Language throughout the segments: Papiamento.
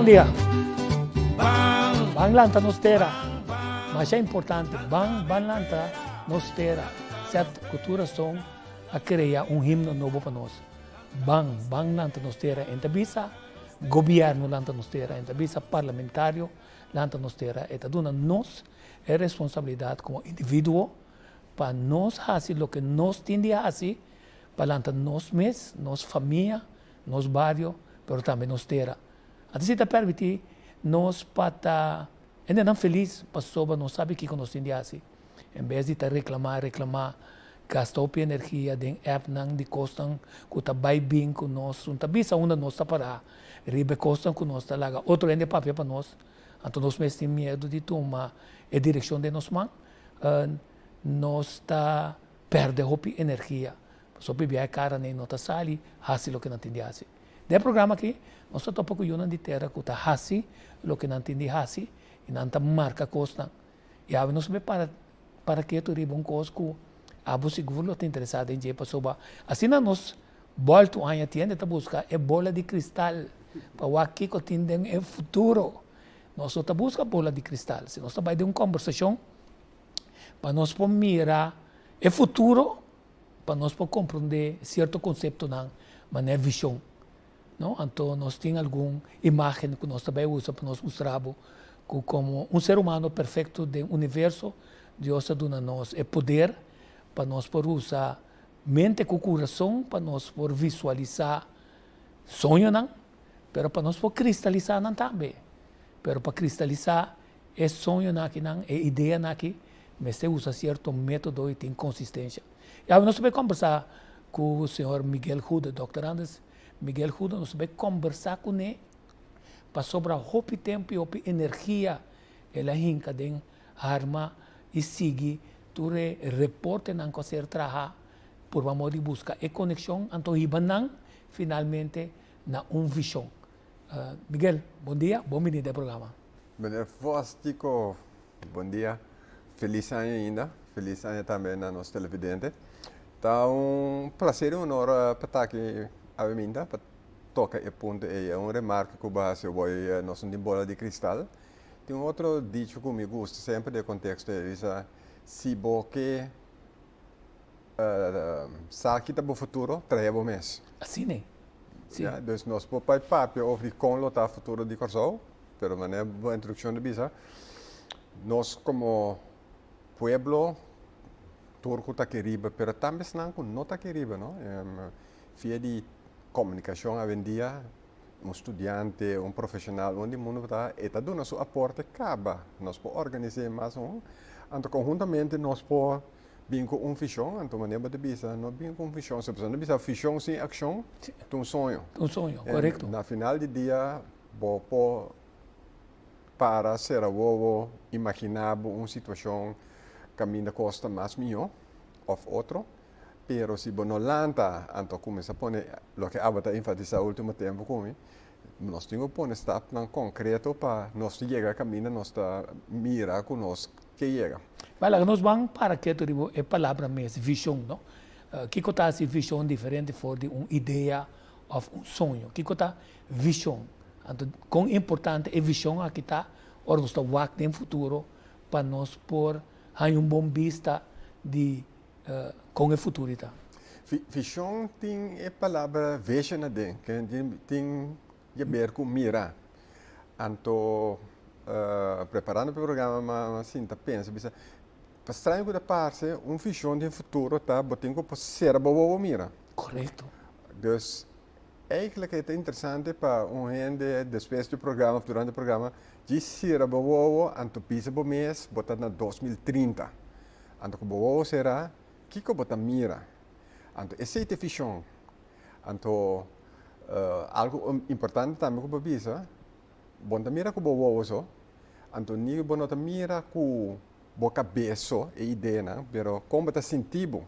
Bon dia. Ban lanta nos tera. Masha importante. Ban, ban lanta nos tera. Set ku tur rason a krea un himno nobo pa nos. Ban, ban lanta nos tera. En ta bisa gobierno lanta nos tera. En ta bisa parlamentario lanta nos tera. E ta duna nos e responsabilidad como individuo pa nos hasi loke nos tin di hasi pa lanta nos mes, nos famia, nos bario, pero tambe nos tera. Anto si ta permití nos pa ta hendenan felis pasobra nos sabi kiko nos tin di hasi. En bes di ta reklamá, reklamá, gasta hopi energia den appnan di kosnan ku ta bai bin ku nos, un ta bisa unda nos ta pará riba e kosnan ku nos ta laga otro hende papia pa nos, anto nos mes tin miedu di tuma e direkshon den nos man, nos ta pèrdè hopi energia. Pasobra bia e kara nei no ta sali hasi loke nan tin di hasi. Den e programa aki nos ta topa ku yunan di tera ku ta hasi loke nan tin di hasi i nan ta marka kosnan. I awe nos ta para para ketu riba un kos ku abo sigur lo ta interesá den dje pasobra asina nos bòltu aña tiende ta buska e bola di kristal pa wak kiko tin den e futuro. Nos no ta buska bola di kristal, si nos ta bai den un kòmbersashon pa nos por mira e futuro, pa nos por komprondé sierto konseptonan manera vishon, no? Anto nos tin algun imágen ku nos ta bai usa pa nos mustra bo ku komo un ser humano perfekto den universo, Dios a duna nos e poder pa nos por usa mente ku kurason pa nos por visualisá soñonan, pero pa nos por kristalisá nan tambe. Pero pa kristalisá E soñonan akinan, e ideanan aki, mester usa sierto método i tin konsistensha. I awe nos ta bai kombersá ku señor Miguel Goede, Dòkter Andres Miguel Goede, nos ta bai kombersá kuné pasobra hopi tempu i hopi energia el a hinka den harma i sigui tur e reportenan ku a ser traha purba modo di buska e konekshon, anto hiba nan finalmente na un vishon. Miguel, bon dia, bon bini den programa. Meneer Vos, Tico, bon dia. Feliz aña ainda. Feliz aña tambe na nos televidente. Ta un placer y honor pa ta aki awe minta pa toca e punto ey. Un remarke cu bo haci awor, nos no tin bola di cristal. Tin un otro dicho cu mi gusta semper den e contexto ey, bisa si bo ke sa ki ta bo futuro, trahe bo mes. Asina e. Si. Ya, dus nos por bai papia over di kon lo ta futuro di Kòrsou, pero manera bo introdukshon ta bisa, nos komo pueblo tur ku ta aki riba, pero tambe esnan ku no ta aki riba, no? Via di komunikashon awendia, un studiante, un profeshonal, un di mundu ku ta, e ta duna su aporte kaba. Nos por organis'é mas un, anto konhuntamente nos por Bin ku un vishon, anto manera bo ta bisa, no bin ku un vishon, si bo bisa vishon sin akshon, ta un soño. Ta un soño, korekto. Na final di dia bo por para, sera wowo, imaginá bo un situashon kaminda kos ta mas mihó òf otro, pero si bo no lanta, anto kuminsá pone loke abo ta enfatisá último tempu ku mi, nos tin ku pone stapnan konkreto pa nos yega kaminda nos ta mira ku nos ke yega. Bai laga nos ban para ketu riba e palabra mes, vishon, no? Kiko ta hasi vishon diferente for di un idea òf un soño? Kiko ta vishon? Anto, kon importante e vishon aki ta ora nos ta wak den futuro pa nos por haña un bon bista di kon e futuro ta? Vishon tin e palabra vision aden, ke tin di ber ku mira. Anto preparando pa e programa mi a sinta pensa bisa pa straño ku ta parse un vision den futuro ta bo tin ku por sera bo wowo mira. Korekto. Dus eigenlijk e ta interesante pa un hende despues di programa of durante programa djis sera bo wowo anto bisa bo mes bo ta na 2030. Anto ku bo wowo sera kiko bo ta mira? Anto esei ta e vision. Anto algu importante tambe ku bo bisa, bo no ta mira ku bo wowo so, anto ni bo no ta mira ku bo kabes so e ideanan, pero kon bo ta sinti bo,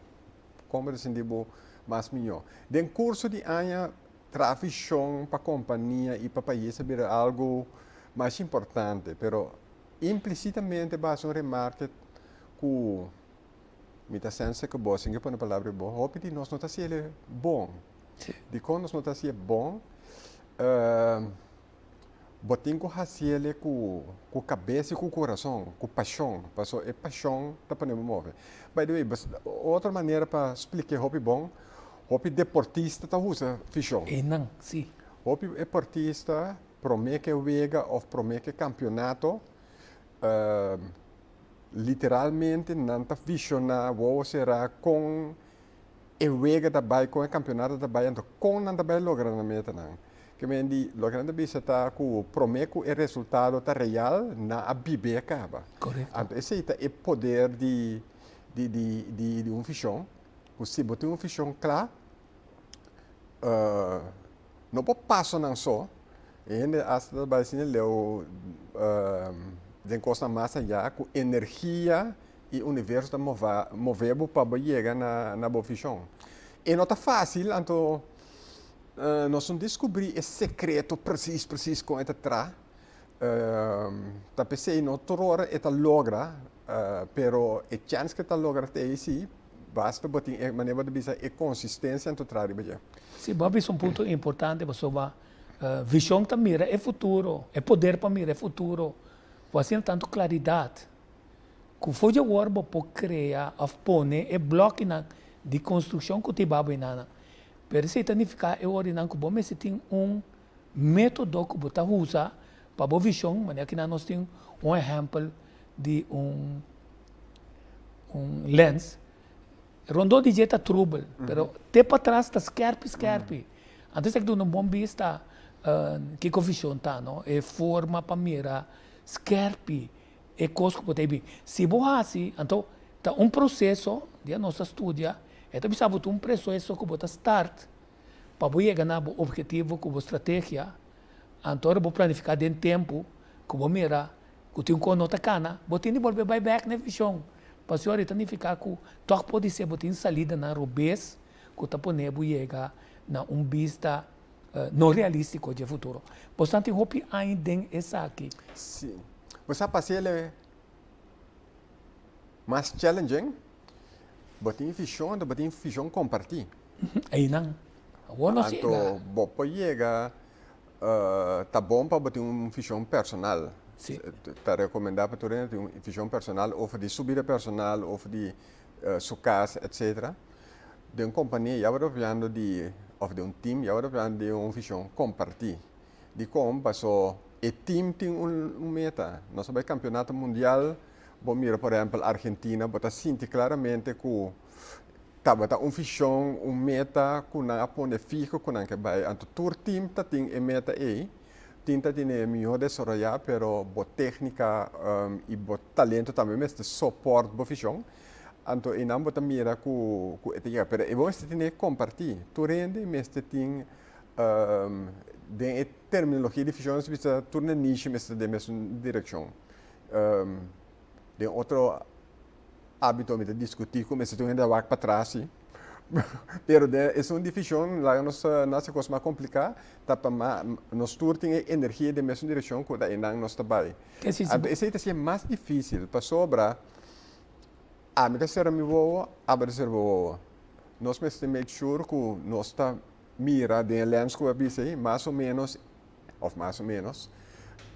kon bo ta sinti bo mas mihó. Den kurso di aña traha vishon pa kompania i pa pais a bira algu mas importante, pero implisitamente bo hasi un remarke ku Mi ta sense ku bo, sin ke pone palabra bo, hopi di nos no ta hasiel e bon. Dikon nos no ta hasié bon? Bo tin ku hasiele ku ku kabes i ku kurason, ku pashon, paso e pashon ta pone bo move. By the way, otro manera pa splik'é hopi bon, hopi deportista ta usa vishon. Einan, si. Hopi eportista promé ke wega òf promé ke kampionato, literalmente nan ta vishoná wowo será kon e wega ta bai, kon e kampionato ta bai, anto kon nan ta bai logra nan metanan. Ke men di, loke nan ta bisa ta ku promé ku e resultado ta real, nan a bib'é kaba. Anto esei ta e poder di di di di di un vishon, ku si bo tin un vishon kla, no por pasonan so, e hende asta ta bai asina leu den kosnan mas ayá ku energia E universo ta mova, move bo pa bo yega na, na bo vision. E no ta fácil, anto nos no descubrí e secreto precies, precies con e ta tra. Ta p'esei no tur ora e ta logra, pero e chance cu e ta logra t'ei si, basta bo tin e, manera bo ta bisa, e consistencia anto tra riba dje. Sí, bo a bisa un punto importante pasobra vision ta mira e futuro, e poder pa mira e futuro ku asina tantu claridad. Ku for dje wor bo por krea òf pone e blòkinan di konstrukshon ku ta hiba bo enanan. Pero esei ta nifiká e ora ku bo mester tin un método ku bo ta usa pa bo vishon, manera kinan nos tin un ehèmpel di un un lens, rondó di dje ta trubel, pero te patras ta skèrpi skèrpi. Anto esaki duna un bon bista kiko vishon ta, no? E forma pa mira skèrpi. E kos ku bo ta bin. Si bo hasi, anto ta un proseso, dia nos ta studia, e ta bisa bo ta un presoeso ku bo ta start pa bo yega na bo objetivo ku bo strategia, anto ora bo planifiká den tempu ku bo mira ku tin un kos no ta kana, bo tin di bolbe bai bèk na e vishon. Pasobra e ta nifiká ku tòg podisé bo tin salidanan robes ku ta pone bo yega na un bista no realístiko dje futuro. Bo sa tin hopi aña den esaki. Sí. Bo sa pa hasiel e mas challenging, bo tin vision, anto bo tin vision compartí. Einan. Awor nos yega. Anto bo por yega, ta bon pa bo tin un vision personal. Sí. Ta recomendá pa tur hende tin un vision personal over di su bida personal, over di su cas, etcetera. Den un compania ya bo ta papiando di, of den un team ya bo ta papiando di un vision compartí. Dikon? Paso e team tin un meta. Nos a bai kampionato mundial, bo mira por ehèmpel Argentina, bo ta sinti klaramente ku tabata un vishon, un meta ku nan a pone fiho ku nan ke bai. Anto tur team ta tin e meta ei, tin ta tene e mihó desaroyá, pero bo téknika i bo talento tambe mester sopòrt bo vishon. Anto einan bo ta mira ku e ta yega. Pero e bo mester tene kompartí. Tur hende mester tin Den e terminologia di vision nos bisa tur nenishi mester den mesun direccion. Den otro ámbito mi ta discuti cu mester tin un hende ta wak patras si. Pero den esun di vision laga nos no haci cos mas complica ta pa nos tur tin e energia den mesun direccion cu ta einan nos ta bay. Anto esey ta haci'e mas dificil pasobra ami ta cera mi wowo, abo ta cera bo wowo. Nos mester make sure cu nos ta mira den e lens ku bo a bisa ei, mas o ménos, òf mas o ménos,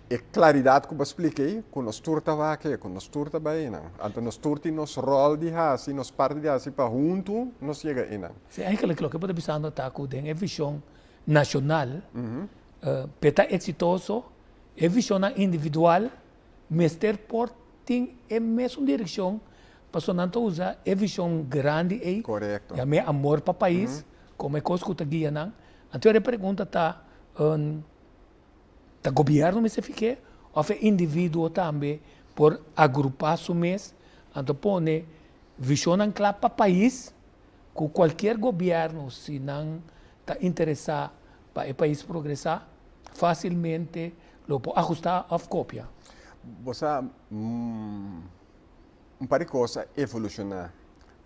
e klaridat ku bo a splika ei, ku nos tur ta wak ei, ku nos tur ta bai einan. Anto nos tur tin nos ròl di hasi, nos parti di hasi pa huntu nos yega einan. Sí, eigenlijk loke bo ta bisando ta ku den e vishon nashonal, p'e ta eksitoso, e vishonnan individual mester por tin e mesun direkshon pasobra nan ta usa e vishon grandi ei, yam'é amor pa pais, komo e kos ku ta guia nan. Anto e pregunta ta, ta gobièrnu mester fik'é òf e individuo tambe por agrupá su mes anto pone vishonnan kla pa pais ku kualkier gobièrnu si nan ta interesá pa e pais progresá fásilmente lo por ahustá òf kopia. Bo sa, un par di kos a evolushoná.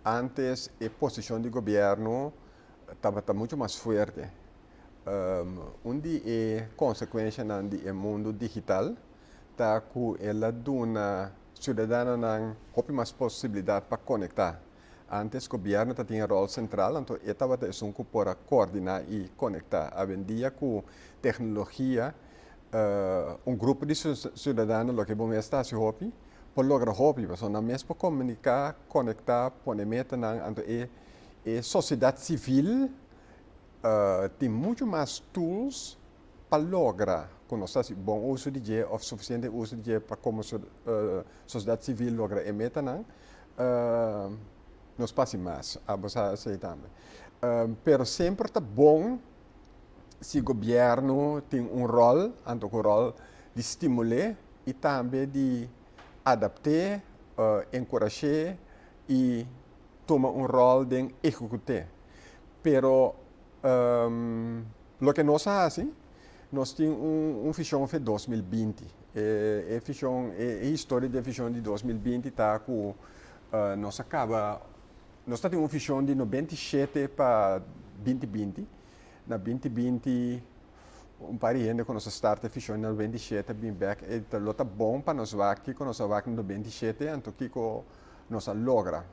Ántes e posishon di gobièrnu tabata muchu mas fuerte. Un di e konsekuenshanan di e mundu digital ta ku el a duna siudadanonan hopi mas posibilidat pa konektá. Ántes gobièrnu ta tin e ròl sentral, anto e tabata esun ku por a koordiná i konektá. Awendia ku teknologia. Un grupo di siudadano loke bo mes ta hasi hopi por logra hopi pasobra nan mes por komuniká, konektá, pone metanan anto e e sosiedat sivil tin muchu mas tools pa logra ku nos ta hasi bon uso di dje òf sufisiente uso di dje pa komo sosiedat sivil logra e metanan nos por hasi mas. Abo sa esei tambe. Pero semper ta bon si gobierno tin un rol, anto cu rol di stimul'é y tambe di adapt'é, encurash'é y tuma un rol den ejecut'é. Pero loke nos a haci, nos tin un vision fe 2020. E vision, e historia di e vision di 2020 ta cu nos a caba Nos ta tin un vision di 97 pa 2020. Na 2020 un par di hende ku nos a start e vision na 97 a bin bek e ta lo ta bon pa nos wak kiko nos a wak na 97 anto kiko nos a logra.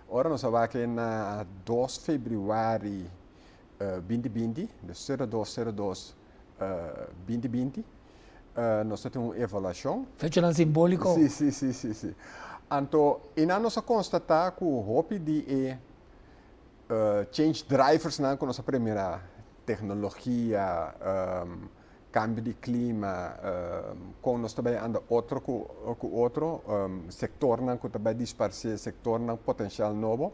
Ora nos a wak e na 2 februari 2020, dus 0202 2020, nos ta tin un evaluashon. Fechanan simbóliko. Sí, sí, sí, sí, sí. Anto, einan nos a konstatá ku hopi di e change driversnan ku nos a premira, teknologia, kambio di klima, kon nos ta bai anda otro ku ku otro, sektornan ku ta bai disparsé, sektornan potensial nobo,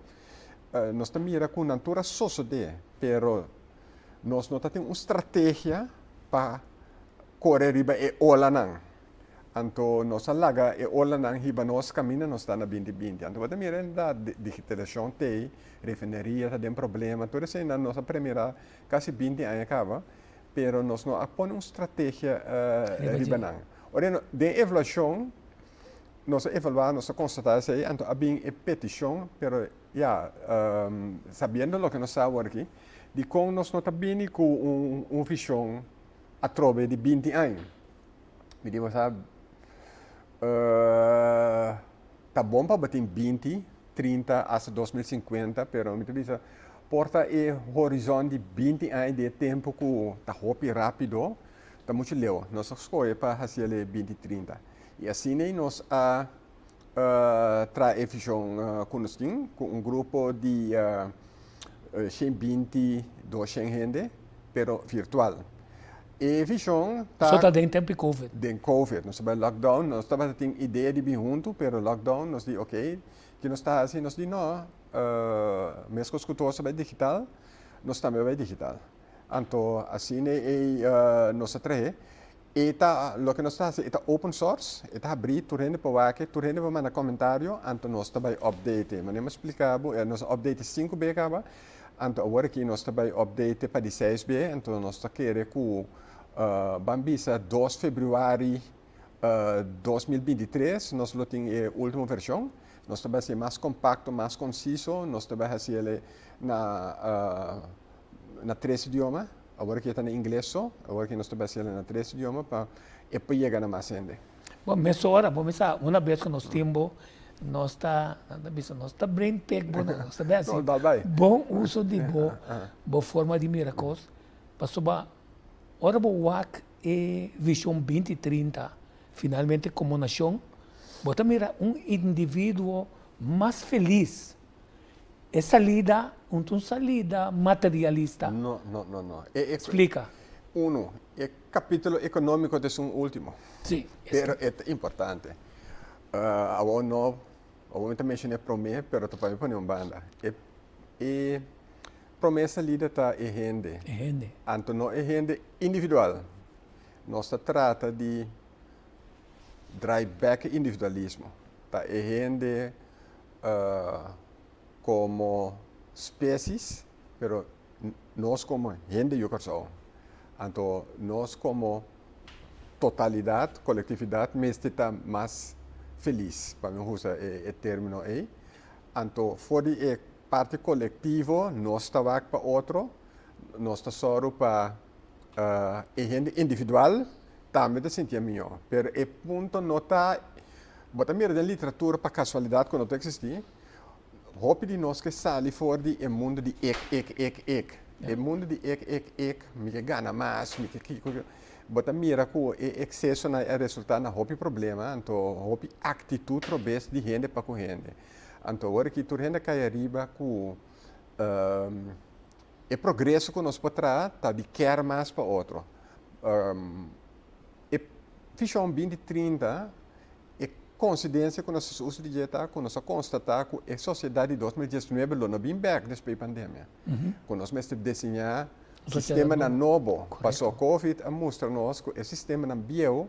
nos ta mira ku nan tur a sosodé, pero nos no ta tin un strategia pa kore riba e olanan. Anto nos a laga e olanan hiba nos kaminda nos ta na 2020. Anto bo ta mira inderdat digitalisashon t'ei, refineria ta den problema, tur eseinan nos a premira kasi 20 aña kaba, pero nos no a pone un strategia riba nan. Ora den evaluashon nos a evaluá, nos a konstatá esei, anto a bin e petishon, pero ya, sabiendo loke nos sa awor aki, dikon nos no ta bini ku un vishon atrobe di 20 aña? Mi di bo sa, ta bon pa bo tin 20, 30, asta 2050, pero mi ta bisa por ta e horizon di 20 aña di e tempu ku ta hopi rápido, ta muchu leu. Nos a skohe pa hasi el e 20, 30. I asina ei nos a traha e vishon ku nos tin ku un grupo di 120, 200 hende, pero virtual. E vishon ta. So ta den tempu di covid? Den covid. Nos tabata lockdown, nos tabata tin idea di bin huntu, pero lockdown nos di ok, ki nos ta hasi? Nos di no, meskos ku tur a bai digital, nos tambe a bai digital. Anto asina ei nos a trahe. E ta, loke nos ta hasi, e ta open source, e ta habrí, tur hende por wak e, tur hende por manda komentario, anto nos ta bai update e. Manera mi a splika bo, nos a update e sinku be kaba, anto awor aki nos ta bai update e pa di seis be, anto nos ta kere ku ban bisa 2 februari 2023 nos lo tin e ultimo vershon. Nos ta bai hasi e mas kompakto, mas konsiso, nos ta bai hasi el na na tres idioma. Awor aki e ta na ingles so, awor aki nos ta bai hasiel na tres idioma pa e por yega na mas hende. Bon, mesora, bo mester sa, una bes ku nos tin bo, nos ta, nan ta bisa, nos ta brain pek bo, nos ta bai hasi bon uso di bo, bo forma di mira kos, pasobra ora bo wak e vision 2030, finalmente komo nashon, bo ta mira un individuo mas felis. E salida un ta un salida materialista. No, no, no, no. Splika. Uno, e kapítulo ekonómiko ta esun último. Sí. Pero e ta importante. Awor no, awor mi ta menshoná e promé, pero ta pa mi pone un banda. E, e promé salida ta e hende. E hende. Anto no e hende individual. Nos ta trata di draai bèk e individualismo. Ta e hende komo species, pero nos komo hende yu Kòrsou. Anto nos komo totalidat, kolektividat mester ta mas felis, pa mi usa e término ei. Anto for di e parti kolektivo nos ta wak pa otro, nos ta sòru pa e hende individual tambe ta sintié mihó. Pero e punto no ta, bo ta mira den literatura pa kasualidat ku no ta eksistí, hopi di nos ke sali for di e mundu di ik, ik, ik, ik. E mundu di ik, ik, ik, mi ke gana mas, mi ke kiko. Bo ta mira ku e eksesonan a resultá na hopi problema, anto hopi aktitut robes di hende pa ku hende. Anto awor aki tur hende a kai ariba ku e progreso ku nos por traha ta di kèr mas pa otro. E vishon binti 30, e konsidensia ku nos a usa di dje ta ku nos a konstatá ku e sosiedat di 2019 lo no bin bèk despues di pandemia. Ku nos mester diseñá sistemanan nobo. Paso covid a mustra nos ku e sistemanan bieu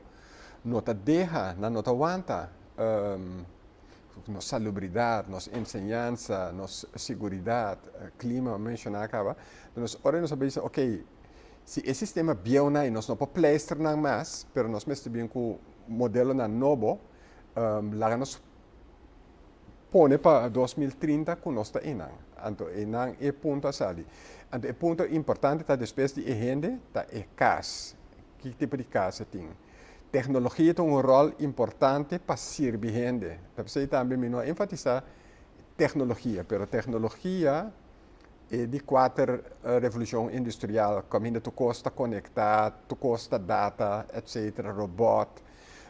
no ta deha, nan no ta wanta nos salubridat, nos enseñansa, nos siguridat, klima, mi a menshoná kaba. Entonces ora nos a bisa, ok, si e sistema bieunan ei nos no por pleister nan mas, pero nos mester bin ku modelonan nobo, laga nos pone pa 2030 ku nos ta einan. Anto einan e punto a sali. Anto e punto importante ta despues di e hende ta e kas. Ki tipo di kas e tin. Teknologia ta un ròl importante pa sirbi hende. Ta p'esei tambe mi no a enfatisá teknologia, pero teknologia e di kuater revolushon industrial kaminda tur kos ta konektá, tur kos ta data, etsetera, robòt,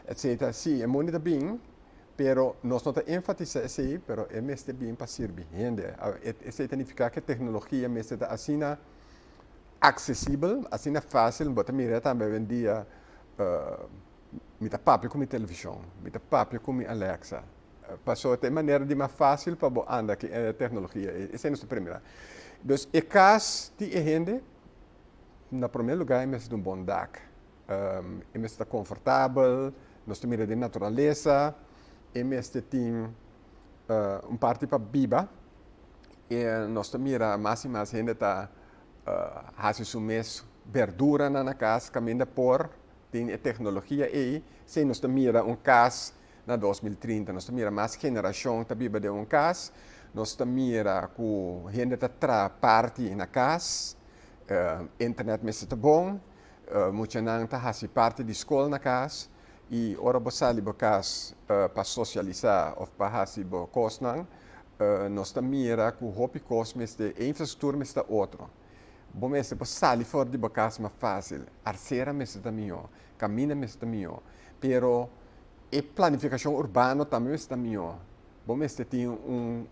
etsetera. Sí, e mundu ta bin, pero nos no ta enfatisá esei, pero e mester bin pa sirbi hende. Esei ta nifiká ku e teknologia mester ta asina aksesibel, asina fásil. Bo ta mira tambe awendia mi ta papia ku mi televishon, mi ta papia ku mi Alexa. Pasobra ta e manera di mas fásil pa bo anda ku e teknologia. Esei nos ta primera. Dus e kas di e hende, na promé lugá e mester ta un bon dak. E mester ta konfortabel, nos ta mira den naturalesa, e mester tin un parti pa biba. E nos ta mira mas i mas hende ta hasi su mes berduranan na kas kaminda por tin e teknologia ei. Esei nos ta mira un kas na 2030. Nos ta mira mas generashon ta biba den un kas, nos ta mira ku hende ta traha parti na kas, internet mester ta bon, muchanan ta hasi parti di skol na kas i ora bo sali bo kas pa sosialisá òf pa hasi bo kosnan, nos ta mira ku hopi kos mester, e infrastruktura mester ta otro. Bo mester por sali for di bo kas mas fásil, arsera mester ta mihó, kaminda mester ta mihó, pero e planifikashon urbano tambe mester ta mihó. Bo mester tin un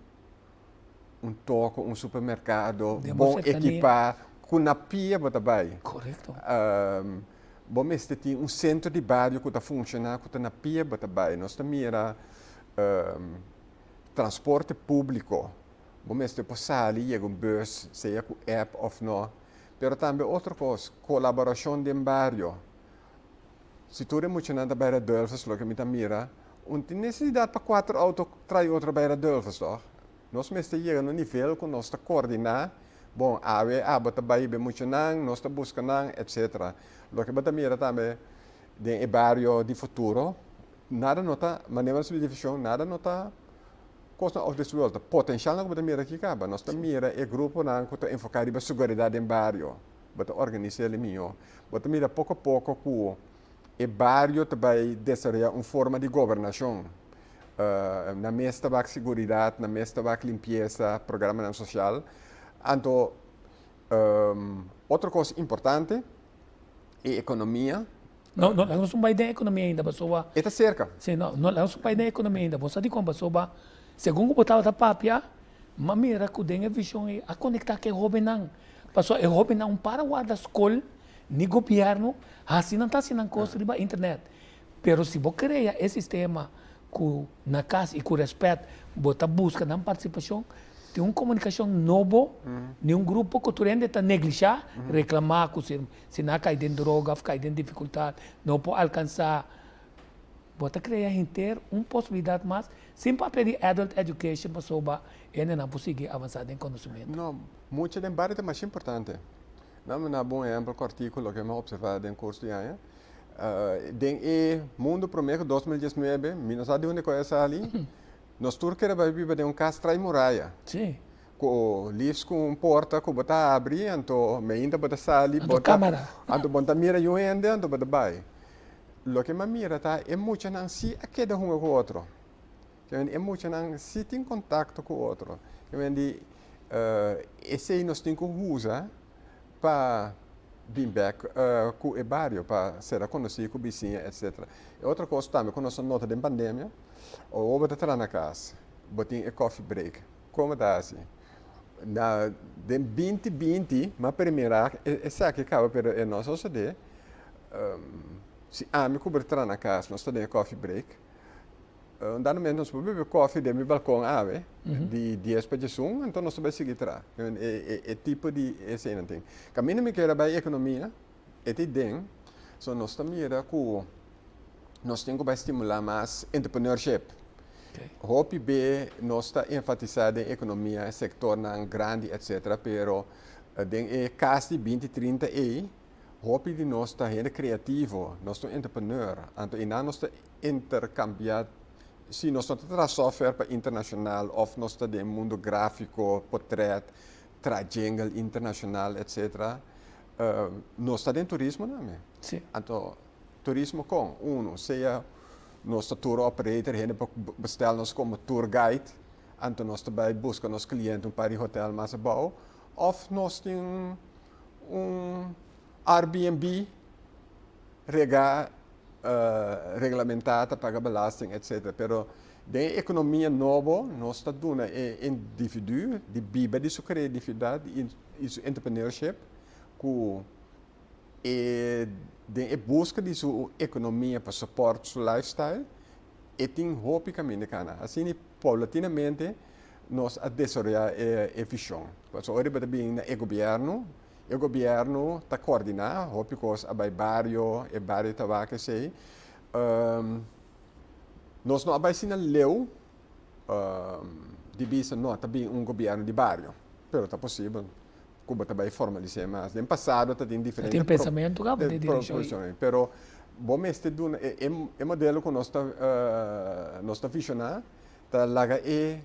un toko, un supermerkado bon ekipá ku na pia bo ta bai. Korekto. Bo mester tin un sentro di bario ku ta funshoná ku ta na pia bo ta bai. Nos ta mira transporte públiko. Bo mester por sali yega un bus, sea ku app òf no. Pero tambe otro kos, kolaborashon den bario. Si tur e muchanan ta bai Radulphus, loke mi ta mira, un tin nesesidat pa kuater outo trai otro bai Radulphus, tòg? Nos mester yega na un nivel ku nos ta koordiná, bon, awe abo ta bai be muchanan, nos ta buska nan, etsetera. Loke bo ta mira tambe den e bario di futuro, nada no ta, manera nos di vishon, nada no ta kosnan of this world. Ta potenshalnan ku bo ta mira aki kaba. Nos ta mira e gruponan ku ta enfoká riba seguridat den bario. Bo ta organis'é li mihó. Bo ta mira poko poko ku e bario ta bai desaroyá un forma di gobernashon. Nan mes ta wak siguridat, nan mes ta wak limpiesa, programanan sosial. Anto otro kos importante, e ekonomia. No, no, laga nos un bai den ekonomia ainda pasobra. E ta serka. Si, no, no, laga nos un bai den ekonomia ainda. Bo sa dikon? Pasobra segun ku bo tabata papia, m'a mira ku den e vishon ei a konektá ku e hóbennan. Pasobra e hóbennan un para warda skol ni gobièrnu hasi nan ta hasi nan kos riba internet. Pero si bo krea e sistema ku na kas i ku rèspèt bo ta buska nan partisipashon, tin un komunikashon nobo, ni un grupo ku tur hende ta neglishá, reklamá ku si si nan a kai den droga òf kai den difikultat no por alkansá. Bo ta krea henter un posibilidat mas sin papia di adult education pasobra hendenan por sigui avansá den konosementu. No, mucha den bario ta masha importante. Nan mi na bo un ehempel kòrtiku loke mi a opservá den kurso di aña. Den e mundu promé ku 2019, mi no sa di unda ku a sali, nos tur kere bai biba den un kas trai muraya. Sí. Ku liefst ku un porta ku bo ta habri, anto meinta bo ta sali, Anto kamera. Anto bo ta mira yu hende, anto bo ta bai. Loke mi a mira ta e muchanan si a keda hunga ku otro. E muchanan si tin kontakto ku otro. Esei nos tin ku usa pa. bin bek ku e bario pa sera konosí ku bisiña etcetera. E otro kos tambe ku nos a nota den pandemia, ora bo ta traha na kas, bo tin e coffee break, kon bo ta hasi? Na den 2020 m'a primera esaki kaba pero e no a sosodé, si ami ku bo ta traha na kas nos ta den e coffee break, Un dado momento nos por bebe koffie den mi balkon awe, di dies pa diesun, anto nos ta bai sigui traha. E tipo di eseinan tin. Kaminda mi kere bai ekonomia, e ta den, so nos ta mira ku nos tin ku bai stimulá mas entrepreneurship. Hopi be nos ta enfatisá den ekonomia sektornan grandi etcetera, pero den e kas di 2030 ei, hopi di nos ta hende kreativo, nos ta un entrepreneur, anto einan nos ta intercambia, si nos no ta traha software pa internacional of nos ta den mundo grafico, potret, traha jingle internacional etc. Nos ta den turismo tambe. Anto turismo con? Uno, sea nos ta tour operator, hende por bestel nos como tour guide, anto nos ta bay busca nos cliente un par di hotel mas abao, of nos tin un Airbnb rega reglamentá, ta paga belasting etc. Pero den e ekonomia nobo nos ta duna e individu di biba di su kreatividat i su entrepreneurship ku e den e buska di su ekonomia pa support su lifestyle e tin hopi kaminda kana. Asina paulatinamente nos a desaroyá e vishon. Pasobra ora bo ta bin na e gobièrnu. E gobierno ta coordina, hopi cos a bay bario, e bario ta wak esey. Nos no a bay asina leu di bisa no ta bin un gobierno di bario, pero ta posibel cu bo ta bay formalise mas. Den pasado ta tin diferente Tin pensamento caba den direccion ey. Pero bo mester duna e modelo cu nos ta nos ta visiona ta laga e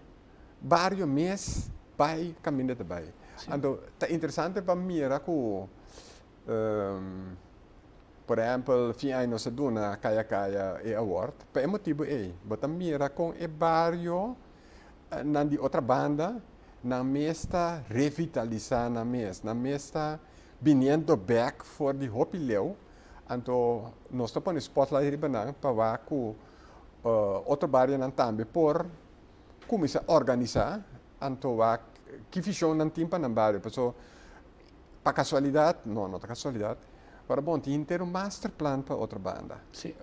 bario mes bay caminda ta bay. Anto ta interesante pa mira cu por ehempel fin aña nos a duna Kaya Kaya e award pa e motibo ey. Bo ta mira con e bario nan di otra banda nan mes ta revitalisa nan mes, nan mes ta biniendo bek for di hopi leu. Anto nos ta pone spotlight riba nan pa wak cu otro barionan tambe por kuminsá organisá anto wak ki vishon nan tin pa nan bario. Paso pa kasualidat, no, no ta kasualidat, pero bon tin henter un masterplan pa otro banda. Sí.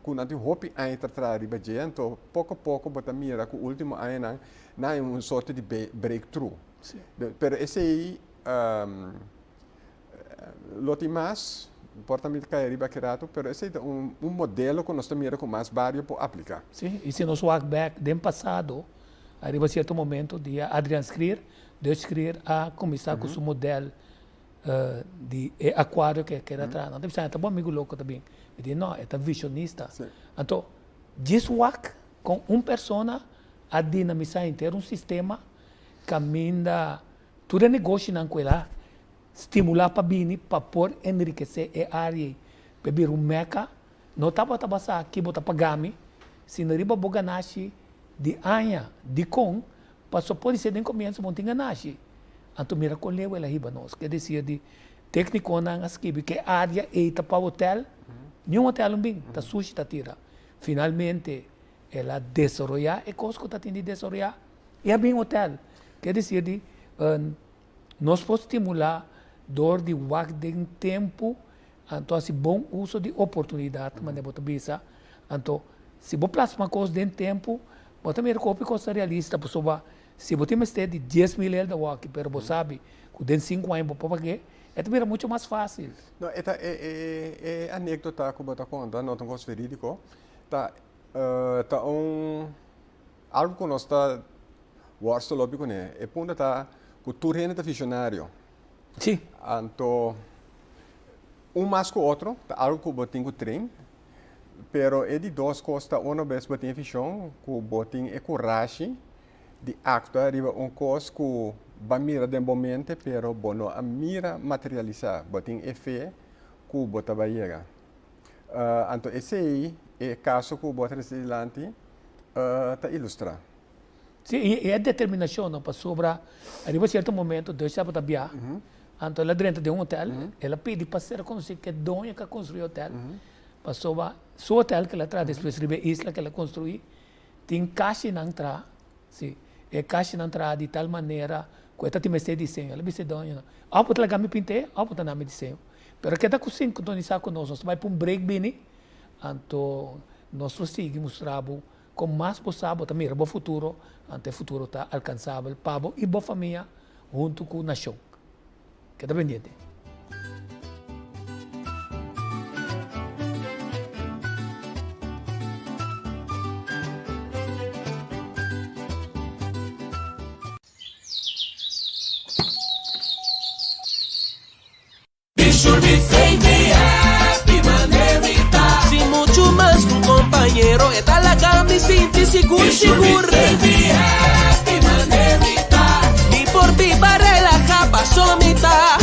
Ku nan tin hopi aña ta traha riba dje, anto poko poko bo ta mira ku ultimo añanan nan hay un sorto di breakthrough. Sí. Pero esei Lo tin mas, por ta mi ta kai riba aki rato, pero esei ta un modelo ku nos ta mira ku mas bario por apliká. Sí, i si nos wak bèk den pasado, ariba sierto momento dia Adriaan Schrier, Dutch Schrier, a kuminsá ku su modèl di e akuario ku e keda traha. Nan ta bisa, e ta bo amigu loko ta bin. Mi di, no, e ta vishonista. Anto, djis wak kon un persona a dinamisá henter un sistema kaminda tur e negoshinan ku el a Stimulá pa bini pa por enrikesé e área ei pa e bira un mèka, no tabata basá ki bo ta pagá mi, sino riba bo ganashi di aña. Dikon? Pasobra podisé den komienso bo no tin ganashi. Anto mira kon leu el a hiba nos. Ke desir di téknikonan a skibi ku e área ei ta pa hotèl, niun hotèl no bin, ta sushi ta tira. Finalmente el a desaroyá e kos ku ta tin di desaroyá i a bin hotèl. Ke desir di Nos por stimulá dor di wak den tempu, anto hasi bon uso di oportunidat, manera bo ta bisa. Anto, si bo plasma kos den tempu, bo ta mira ku hopi kos ta realista, pasobra si bo tin mester di 10,000 el ta wòki, pero bo sabi ku den sinku aña bo por pag'é, e ta bira muchu mas fásil. No, e ta e e e anékdota ku bo ta konta no ta un kos verídiko, ta ta un algu ku nos ta Worstel lopi kuné. E punto ta ku tur hende ta visionario. Sí. Anto un mas ku otro ta algu ku bo tin ku train, pero e di dos kos ta uno bes bo tin e vision ku bo tin e kurashi di aktua riba un kos ku bo a mira den bo mente pero bo no a mira materialisá. Bo tin e fe ku bo ta bai yega. Anto esei e kaso ku bo a trese dilanti ta ilustrá. Sí, i e determinashon no, pasobra ariba sierto momento Deus tabata bia, Anto el a drenta den un hotel, el a pidi pa ser konosí ku e doño ku a konstruí e hotel, pasobra su hotel ku el a traha despues riba e isla ku el a konstruí, tin kashinan traha, si, e kashinan traha di tal manera ku e ta tin mester diseño. El a bisa e doñonan, òf bo ta laga mi pint'é òf bo ta na mi diseño. Pero keda ku sintonisá ku nos, nos ta bai pa un break bini, anto nos lo sigui mustra bo kon mas bo sa bo ta mira bo futuro, anto e futuro ta alkansabel pa bo i bo famia huntu ku nashon. Keda pendiente. Sin muchu mas ku un kompañero e ta laga mi sinti sigur sigur. Mi por biba relahá paso mi ta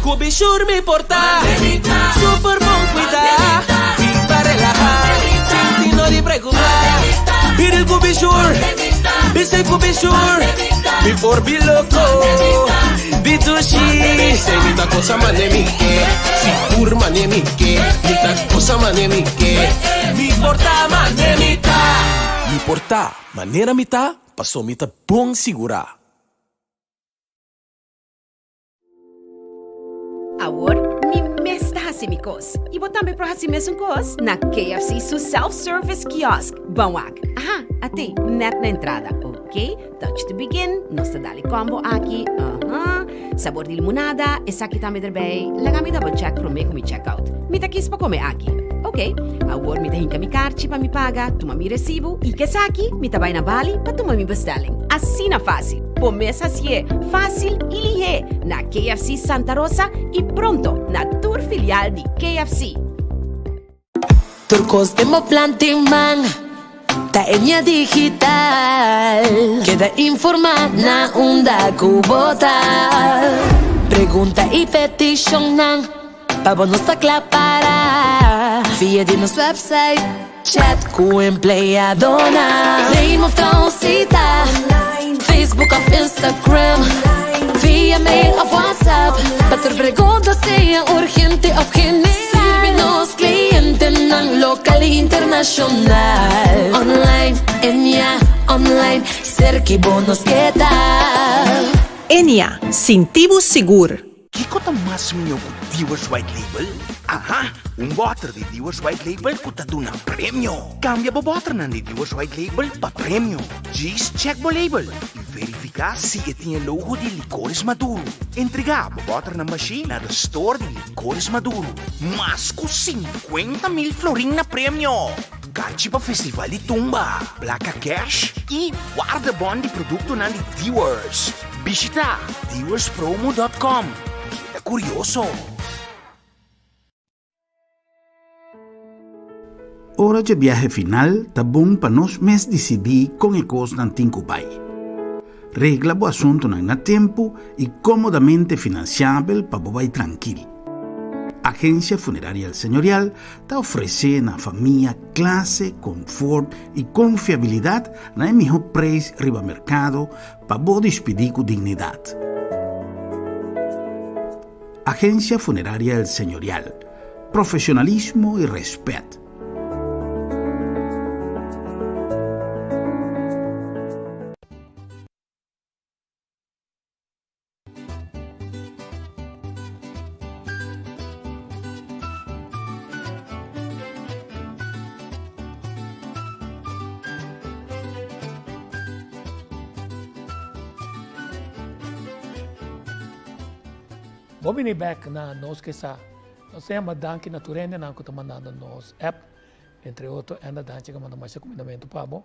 ku Bishur mi por ta super bon kuidá. Biba relahá sin ti no di preokupá. Biril ku Bishur, bisei ku Bishur, mi por bi loko. Bitushi. Sey mi ta cosa mane mi ke Sigur mane mi ke Mi ta cosa mane mi ke Mi por ta mane mi ta Mi por ta manera mi ta paso mi ta bon sigurá. Awor mi mes ta hasi mi kos. I bo tambe por hasi mesun kos na KFC su self-service kiosk. Ban wak. Aha, at'é, nèt na entrada. Ok, touch to begin. Nos ta dal e combo aki. Aha, sabor di limonada, esaki tambe derbei. Laga mi double check promé ku mi check out. Mi ta kis pa kome aki. Ok, awor mi ta hinka mi karchi pa mi paga, tuma mi resibu i k'esaki mi ta bai na bali pa tuma mi bestelling. Asina fásil! Bo mes hasié fásil i lihé na KFC Santa Rosa i pronto na tur filial di KFC. Tur kos den bo plan tin man ta Ennia Digital. Keda informá na unda ku bo ta. Pregunta i petishonnan pa bo nos ta kla para. Via di nos website. Chat ku empleadonan. Claim of ta un cita. Facebook of Instagram. Via mail of WhatsApp. Pa tur pregunta sea urgente of general. Sirbi nos clientenan local y internacional. Online, Ennia, online, cerca bo nos keda. Ennia, sinti bo sigur. Kiko ta mas mihó ku Dewar's White Label? Aha! Un bòter di Dewar's White Label ku ta duna premio! Kambia bo bòternan di Dewar's White Label pa premio. Djis chèk bo label i verifiká si e tin e logo di Licores Maduro. Entregá bo bòternan bashí na de store di Licores Maduro. Mas ku 50,000 florin na premio! Karchi pa Festival di Tumba, plaka kèsh i wardebòn di produktonan di Dewar's. Bishita dewarspromo dot com. Keda kurioso! Ora dje biahe final ta bon pa nos mes disidí kon e kosnan tin ku bai. Regla bo asuntunan na tempu i kómodamente finansiabel pa bo bai trankil. Agencia Funeraria El Señorial ta ofresé na famia klase, konfort i konfiabilidat na e mihó preis riba merkado Pa bo dispidí ku dignidat. Agencia Funeraria El Señorial, Profesionalismo y respet. Bo bini bek na nos ke sa. Nos ta yama danki na tur hendenan ku ta mandando nos app, entre otro Enda Danchi ku a manda masha kumindamentu pa bo.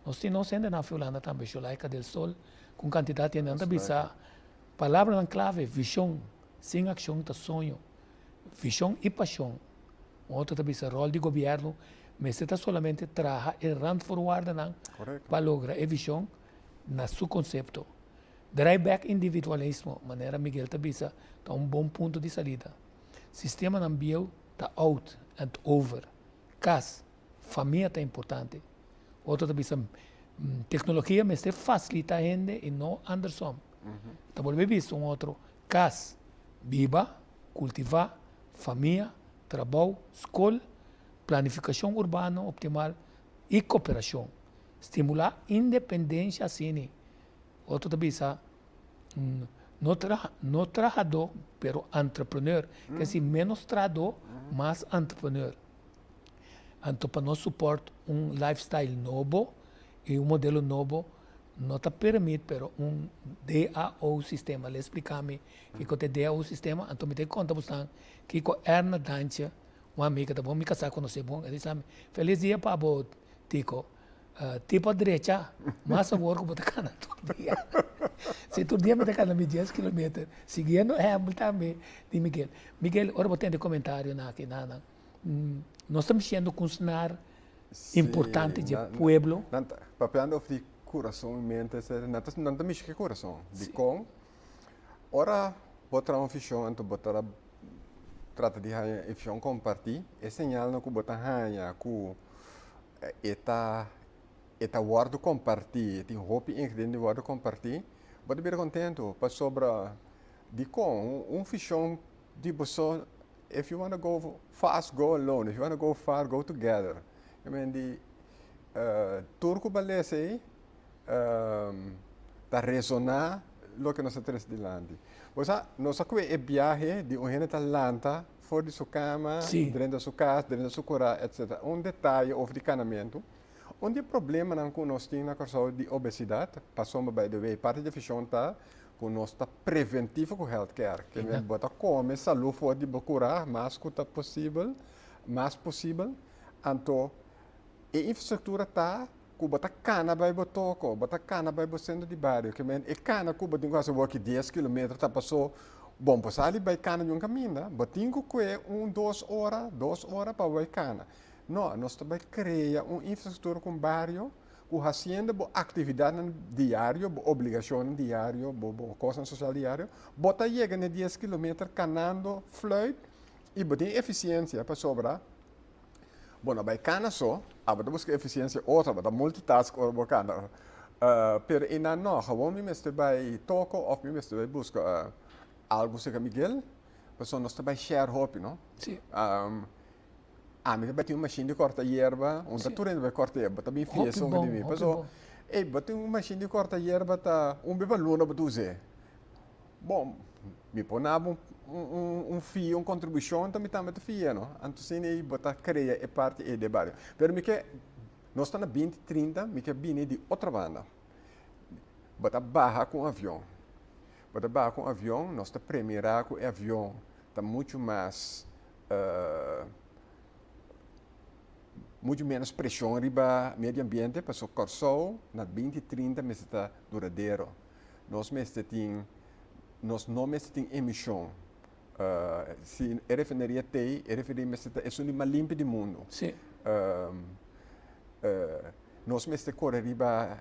Nos tin nos hendenan fi Hulanda tambe, Sholaika del Sol, ku un kantidat di hendenan ta bisa palabranan klave, vishon sin akshon ta soño, vishon i pashon. Un otro ta bisa ròl di gobièrnu mester ta solamente traha e randvoorwaardennan pa logra e vishon na su konsepto. Drai bèk individualismo, manera Miguel ta bisa, ta un bon punto di salida. Sistemanan bieu ta out and over. Kas, famia ta importante. Otro ta bisa teknologia mester fasilitá hende i no andersom. Ta bolbe bisa un otro, kas. Biba, kultivá, famia, trabou, skol, planifikashon urbano optimal i koperashon. Stimulá independensha asina. Otro ta bisa, no tra no trahadó pero entrepreneur. Ke si ménos trahadó, mas entrepreneur. Anto pa nos support un lifestyle nobo i un modelo nobo no ta permit pero un DAO sistema. Lei splika mi kiko ta e DAO sistema, anto mi ta konta bosnan kiko Erna Dantje, un amiga ta bon, mi kasá konosé bon, e bisa mi, Felis dia pa bo Tico, tipo a drecha mas awor ku bo ta kana tur dia. Si tur dia mi ta kana mi dies kilometer, siguiendo ehèmpel tambe di Miguel. Miguel, ora bo tende komentarionan aki nan, Nos ta mishendo ku un snar importante dje pueblo. Nan ta papiando of di kurason i mente, nan ta nan ta mishi ku e kurason. Dikon? Ora bo traha un vishon anto bo ta trata di haña e vishon kompartí, e señalnan ku bo ta haña ku e ta e ta wòrdu kompartí, e tin hopi ingrediente di wòrdu kompartí, bo ta bira kontentu pasobra dikon? Un vishon di bo so If you wanna go fast, go alone. If you wanna go far, go together. I mean, di tur ku balesa ei ta resoná loke nos a trese dilanti. Bo sa, nos a kue e biahe di un hende ta lanta for di su kama, drenta su kas, drenta su kurá, etcetera. Un detaye over di kanamentu. Un di e problemanan ku nos tin na Kòrsou di obesidat, pasobra by the way, parti di e vishon ta ku nos ta preventivo ku health care. Ke men bo ta kome salú for di bo kurá mas ku ta posibel, mas posibel. Anto e infrastruktura ta ku bo ta kana bai bo toko, bo ta kana bai bo sentro di bario. Ke men e kana ku bo tin ku hasi awor ki dies kilometer ta pasó bon por sali bai kana di un kaminda. Bo tin ku kue un dos ora, dos ora pa bo bai kana. No, nos ta bai krea un infrastruktura ku un bario ku hasiendo bo aktividatnan diario, bo obligashonnan diario, bo bo kosnan sosial diario, bo ta yega na e dies kilometer kanando fluit i bo tin efisiensia pasobra bo no bai kana so, abo ta buska efisiensia otro, abo ta multitask ora bo kana. Pero einan no, gewoon mi mester bai toko òf mi mester bai buska algu serka Miguel, pasobra nos ta bai share hopi, no? Ami ta bai tin un mashin di korta yerba, un ta tur hende bai korta yerba, bo ta bin fia esun di mi. Paso, ey, bo tin un mashin di korta yerba ta un be pa luna bo ta us'é. Bon, mi por na bo un fia, un kontribushon, ta mi tambe ta fia, no? Anto asina ei bo ta krea e parti ei den bario. Pero mi ke, nos ta na binti trinta, mi ke bini di otro banda. Bo ta baha ku un avion. Bo ta baha ku un avion, nos ta premira ku e avion ta muchu mas muchu menos preshon riba medio ambiente pasobra Kòrsou na binti trinta mester ta duradero. Nos mester tin, nos no mester tin emishon. Si e refineria t'ei, e refineria mester ta esun di mas limpi di mundu. Nos mester kore riba,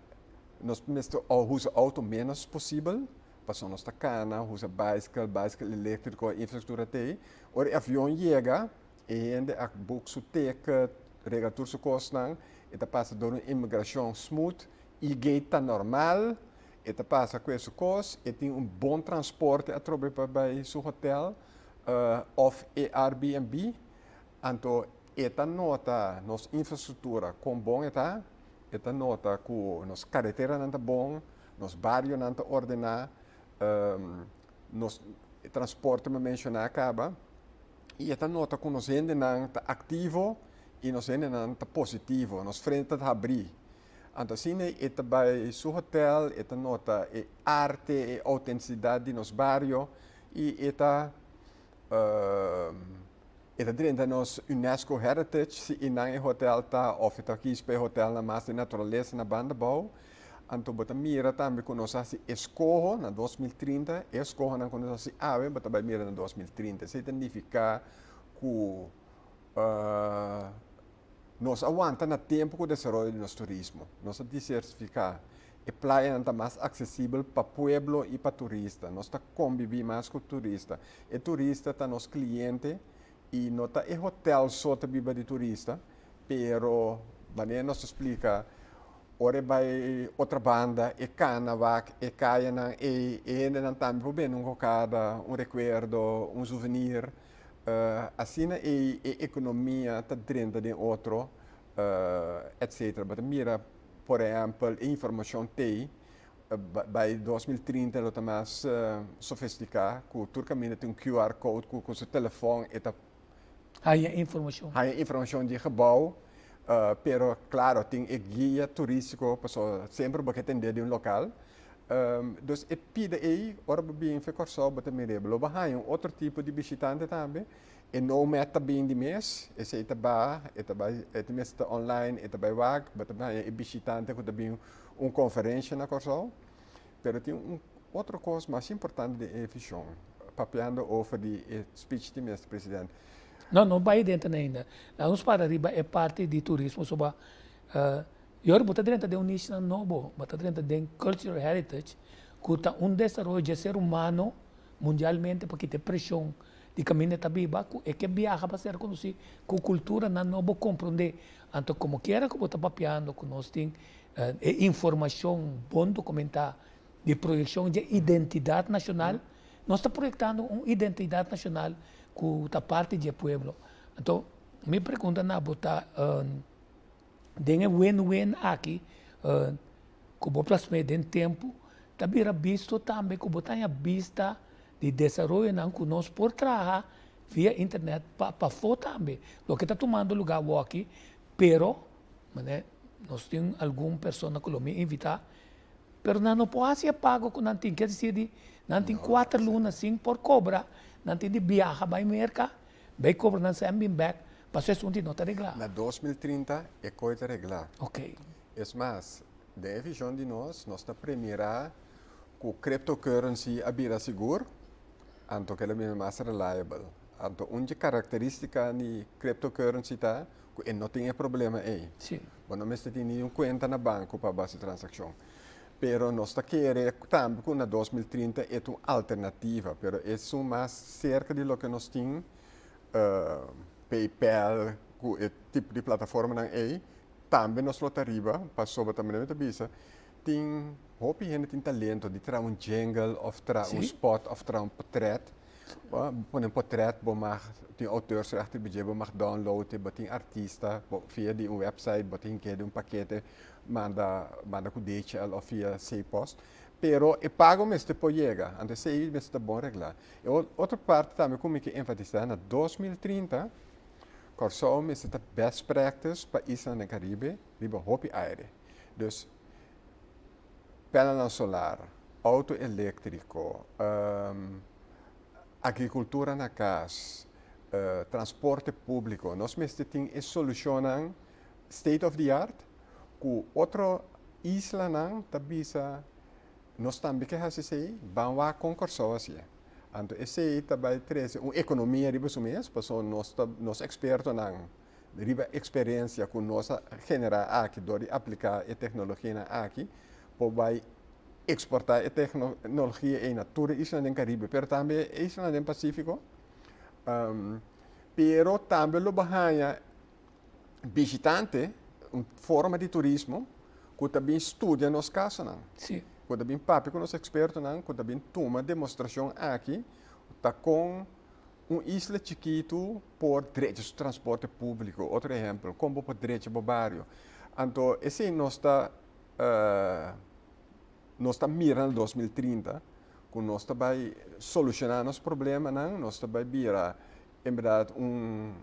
nos mester usa outo menos posibel. Pasobra nos ta kana, usa baiskel, baiskel eléktriko, e infrastruktura t'ei. Ora e avion yega, e hende a boek su ticket, regla tur su kosnan, e ta pasa dor un imigrashon smooth, e-gate ta normal, e ta pasa ku e su kos, e tin un bon transporte atrobe pa bai su hotel òf e Airbnb. Anto e ta nota nos infrastruktura kon bon e ta, e ta nota ku nos kareteranan ta bon, Nos barionan ta ordená, nos transporte mi a menshoná kaba, i e ta nota ku nos hendenan ta aktivo i nos hendenan ta positivo, nos frente ta habrí. Anto asina e ta bai su hotel, e ta nota e arte, e outentisidat di nos bario i e ta E ta drenta nos Unesco Heritage si einan e hotel ta of e ta kies pa e hotelnan mas di naturalesa na banda bou. Anto bo ta mira tambe ku nos a hasi eskoho na 2030, e eskohonan ku nos a hasi awe bo ta bai mira na 2030. Esei ta nifiká ku nos a wanta na tempu ku desaroyo di nos turismo. Nos a disersifiká. E playanan ta mas aksesibel pa pueblo i pa turista. Nos ta kombibí mas ku turista. E turista ta nos kliente i no ta e hotel so ta biba di turista, pero manera nos ta splika. Ora e bai otra banda, e kana wak e kayanan ei, e hendenan tambe por bende un kokada, un rekuerdo, un souvenir. Asina ei e ekonomia ta drenta den otro, etcetera. Bo ta mira, por ehèmpel, e informashon t'ei, bai 2030 lo ta mas sofistiká, ku tur kaminda tin un QR code ku ku su telefòn e ta Haña informashon. Haña informashon di e gebou, pero klaro tin e guia turístiko pasobra semper bo ke tendé di un lokal. Dus e pida ei ora bo bin fe Kòrsou bo ta mir'é. Lo bo haña un otro tipo di bishitante tambe. E no mèt ta bin di mes, esei ta ba, e ta bai, e ta mester ta online, e ta bai wak, bo ta haña e bishitante ku ta bin un konferensha na Kòrsou. Pero tin un otro kos mas importante den e vishon, papiando over di e speech di Minister President. No, no bai denter ainda. Laga nos para riba e parti di turismo soba yori bo ta drenta den un niche nobo, bo ta drenta den cultural heritage ku ta un desaroyo dje ser humano mundialmente pa kita e preshon di kaminda e ta biba ku e ke biaha pa ser konosí ku kulturanan nobo komprondé. Anto komokiera ku bo ta papiando ku nos tin E informashon bon dokumentá di proyekshon dje identidat nashonal, nos ta proyektando un identidat nashonal ku ta parti dje pueblo. Anto, mi pregunta na bo ta, den e win-win aki ku bo plasm'é den tempu, ta bira bisto tambe ku bo ta haña bista di desaroyonan ku nos por traha via internet pa pafó tambe, loke ta tumando lugá awoki, pero Manera nos tin algun persona ku lo mi invitá, pero nan no por hasi e pago ku nan tin. Ke desir di nan tin kuater luna sin por kobra, nan tin di biaha bai Merka, bai kobra nan sèn bin bèk, pasobra esun no ta reglá. Na 2030 e koi ta reglá. Ok. Es mas, den e vishon di nos, nos ta premirá ku cryptocurrency a bira sigur, anto keda bira mas reliable. Anto un dje karakterístika di cryptocurrency ta ku e no tin e problema ei. Sí. Bo no mester tin niun kuenta na banko pa base transakshon. Pero nos ta kere tambe ku na 2030 e ta un alternativa, pero esun mas serka di loke nos tin, PayPal ku e tipo di plataformanan ei, tambe nos lo ta riba, pasobra ta manera mi ta bisa, tin hopi hende tin talento di traha un jingle òf traha un spot òf traha un portret. Bo pone un portret, bo mag tin auteursrecht riba dje, bo mag download e, bo tin artista, bo via di un website bo tin ke di un pakete manda manda ku DHL òf via C-post. Pero e pago mester por yega, anto esei mester ta bon reglá. E otro parti tambe ku mi ke enfatisá, na 2030 Kòrsou mester ta best practice pa islanan den Karibe riba hopi aire. Dus panelnan solar, auto eléktriko, agrikultura na kas, transporte públiko. Nos mester tin e solushonnan state of the art ku otro islanan ta bisa nos tambe ke hasi esei, ban wak kon Kòrsou hasié. Anto esei ta bai trese un ekonomia riba su mes pasobra nos ta nos ekspertonan Riba eksperensia ku nos a generá aki dor di apliká e teknologianan aki, por bai eksportá e teknologia ei na tur e islanan den Karibe, pero tambe e islanan den Pasífiko. Pero tambe lo bo haña bishitante, un forma di turismo, ku ta bin studia nos kasonan. Ku ta bin papia ku nos ekspertonan, ku ta bin tuma demostrashon aki ta kon Un isla chikitu por drecha su transporte públiko. Otro ehèmpel, kon bo por drecha bo bario. Anto esei nos ta nos ta mira na 2030 ku nos ta bai solushoná nos problemanan, nos ta bai bira en bèrdat un